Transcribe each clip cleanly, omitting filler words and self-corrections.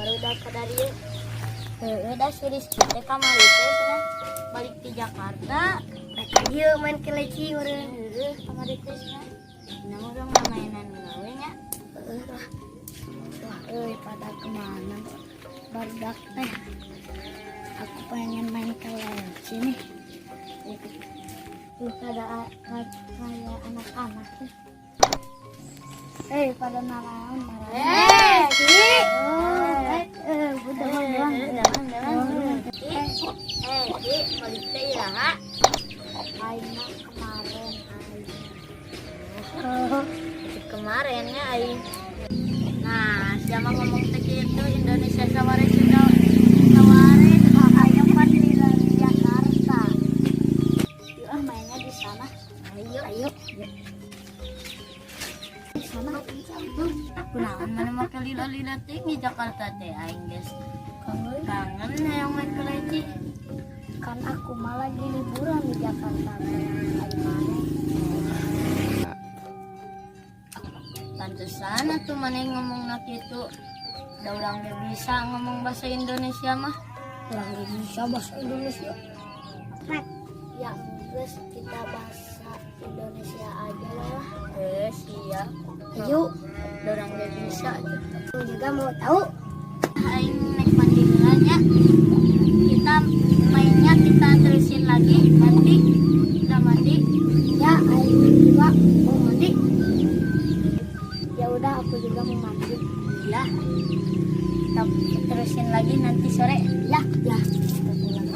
Barudak ka dieu. Heueuh, da si Rizky teh kamari teh cenah balik ti Jakarta. Rek ieu main keleci meureun. Heueuh, kamari teh cenah. Nah, urang mainan gawe nya. Heueuh lah. Wah, euy, pada kemana barudak teh? Aku pengen main keleci nih. Lu kada kayak anak-anak nih. Eh, pada naraon marah. Eh, Ki. Oh, eh, udah doang. Jangan, jangan. Eh, Ki, balik teh iraha? Aing mah kemarin aing. Oh, itu kemarin ya aing. Nah, siapa ngomong teh kitu Indonesia saware sudah saware. Aing pan di Jakarta. Yuk ah, mainnya di sana. Ayo. Ayo. Di sana. Kunaon maneh make lila-lila teh di Jakarta teh, aing geus Kangen. Kangen hayang main keleci. Kan aku mah lagi liburan di Jakarta teh. Aing maneh. Pantesan atuh maneh ngomong kitu. Da urang ge bisa ngomong bahasa Indonesia mah. Urang ge bisa bahasa Indonesia. Ya geus, kita bahasa Indonesia aja lah. Eh, siap. Ayo. Da urang ge bisa gitu. Aku juga mau tahu. Aing nek mandi heula nya. Kita mainnya kita terusin lagi nanti udah mandi. Ya, aing juga mau mandi. Ya udah, aku juga mau mandi. Ya. Kita terusin lagi nanti sore. Ya, ya. Kita pulang.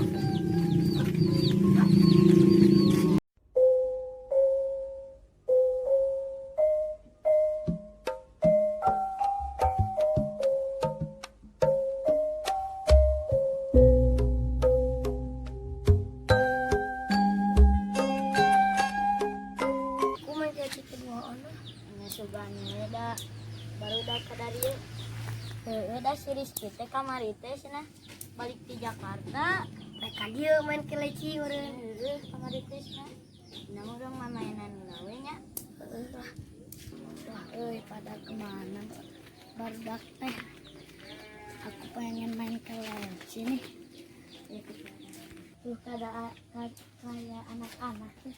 Aku main jadi kedua ono. Nya sugan da barudak ka dieu. Heueuh, da si Rizky teh kamari teh cenah balik ti Jakarta. Rek ka dieu main keleci meureun. Heueuh, kamari teh cenah. Nah, urang mainan gawe nya. Heueuh lah. Wah, euy, pada kemana barudak teh? Aku pengen main keleci nih. Lu kada kayak anak-anak nih.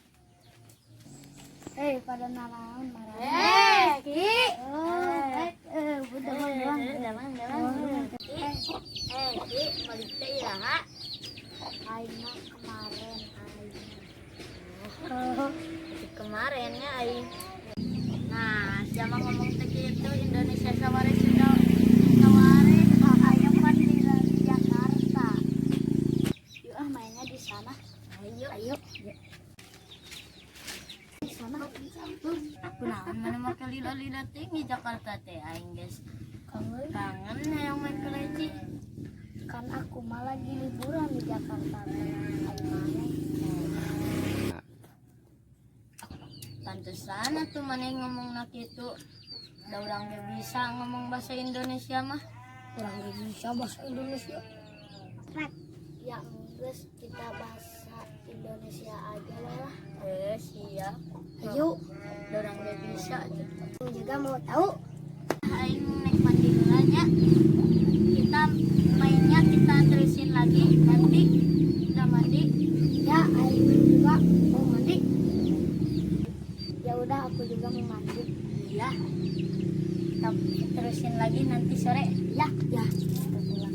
Eh, pada naraon marah. Eh, Ki. Oh, eh, udah doang. Jangan, jangan. Eh, Ki, balik teh iraha? Aing mah kemarin aing. Oh, itu kemarin ya aing. Nah, siapa ngomong teh kitu Indonesia saware sudah saware. Aing pan di Jakarta. Yuk ah, mainnya di sana. Ayo. Ayo. Di sana. Kunaon maneh make lila-lila teh di Jakarta teh, aing geus Kangen. Kangen hayang main keleci. Kan aku mah lagi liburan di Jakarta teh. Aing maneh. Pantesan atuh maneh ngomong kitu. Da urang ge bisa ngomong bahasa Indonesia mah. Urang ge bisa bahasa Indonesia. Ya geus, kita bahasa Indonesia aja lah. Eh, siap. Ayo. Da urang ge bisa gitu. Aku juga mau tahu. Aing nek mandi heula nya. Kita mainnya kita terusin lagi nanti udah mandi. Ya, aing juga mau mandi. Ya udah, aku juga mau mandi. Ya. Kita terusin lagi nanti sore. Ya, ya. Kita pulang.